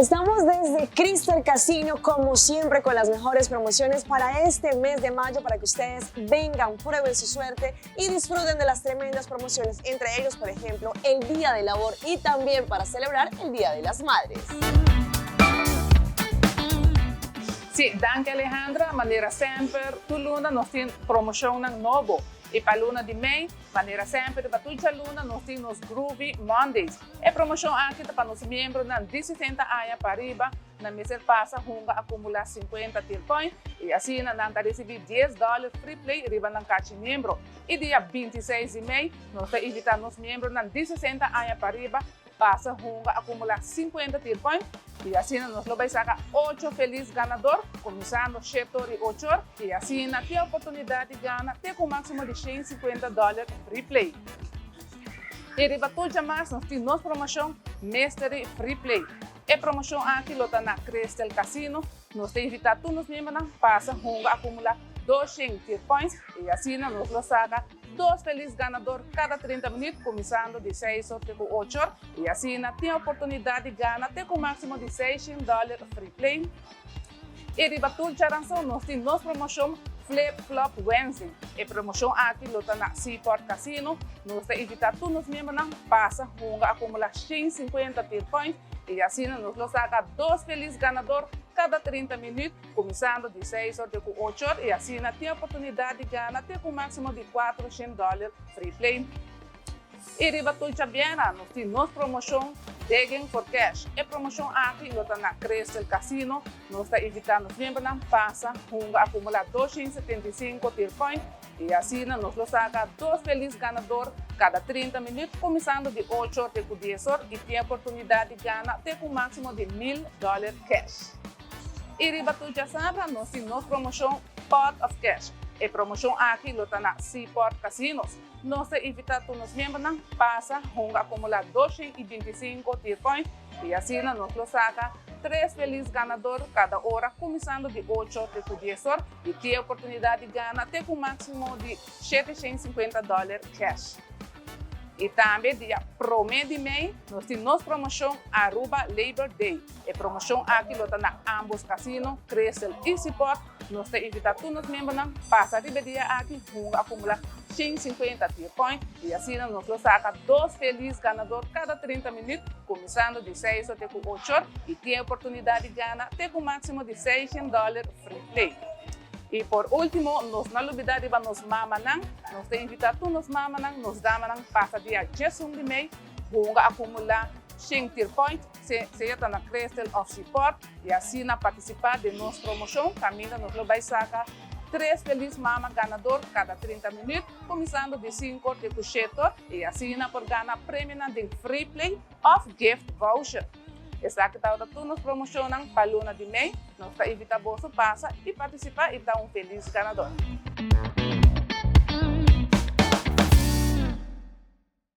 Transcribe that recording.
Estamos desde Crystal Casino, como siempre, con las mejores promociones para este mes de mayo, para que ustedes vengan, prueben su suerte y disfruten de las tremendas promociones, entre ellos, por ejemplo, el Día de Labor y también para celebrar el Día de las Madres. Si, danki Alejandra. Manera semper, tur luna nos tin promocion nobo. Y pa luna di mei, manera semper, pa tur luna nos tin Groovy Mondays. E promocion aki ta pa nos miembronan di 60 aña pa ariba, nan mester pasa hunga acumula 50 tier point y asina nan ta ricibi $10 free play riba nan carchi miembro. Y dia 26 di mei, nos ta invita nos miembronan di 60 aña pa ariba, pasa hunga acumula 50 tier point y asina nos lo bay saca 8 feliz ganador, cuminsando 7 or y 8 or, y asina tin oportunidad di gana te cu maximo di $150 free play. Y riba tur mas, nos tin nos promocion Mystery Free Play. E promocion aki lo ta na Crystal Casino. Nos ta invita tur nos miembronan pasa hunga acumula 200 tier points y asina nos lo saca dos feliz ganador cada 30 minuut, cuminsando di 6 or te 8 or, y asina tin oportunidad di gana te cu maximo di $600 free play. Y riba tur diaranson, nos tin nos promocion Flip Flop Wednesday. E promocion aki lo ta na Seaport Casino. Nos ta invita tur nos miembronan pasa hunga acumula 150 tier points y asina nos lo saca dos feliz ganador cada 30 minuut, cuminsando di 6 or te 8 or, y asina tin oportunidad di gana te cu maximo di $400 free play. Y riba tur diabierna, nos tin nos promocion Digging for Cash. E promocion aki lo ta na Crystal Casino. Nos ta invita nos miembronan pasa hunga acumula 275 tier point y asina nos lo saca dos feliz ganador cada 30 minuut, cuminsando di 8 or te 10 or, y tin oportunidad di gana te cu maximo di $1000 cash. Y riba tur diasabra, nos tin nos promocion Pot of Cash. E promocion aki lo ta na Seaport Casinos. Nos ta invita tur nos miembronan pasa hunga acumula 225 tier point y asina nos lo saca tres feliz ganador cada ora, cuminsando di 8 te 10 or, y tin oportunidad di gana te cu maximo di $750 cash. Y tambe dia 1 di mei, nos tin nos promocion Aruba Labor Day. E promocion aki lo ta na ambos casino, Crystal y Seaport. Nos ta invita tur nos miembronan pasa riba e dia aki, hunga acumula 150 tier point y asina nos lo saca dos feliz ganador cada 30 minuut, cuminsando di 6 or te 8 or, y tin oportunidad di gana te cu maximo di $600 free play. Y por ultimo, nos no lubida di nos mamanan. Nos ta invita tur nos mamanan, nos damanan, pasa dia 11 di mei, hunga acumula 100 tier point, sea ta na Crystal of Seaport, y asina participa den nos promocion. Caminda nos lo bay saca tres feliz mama ganador cada 30 minuut, cuminsando di 5 te 7, y asina por gana premio di free play of gift voucher. Esaki ta tur nos promocion pa luna di mei. Nos ta invita bo pasa y participa y ta un feliz ganador.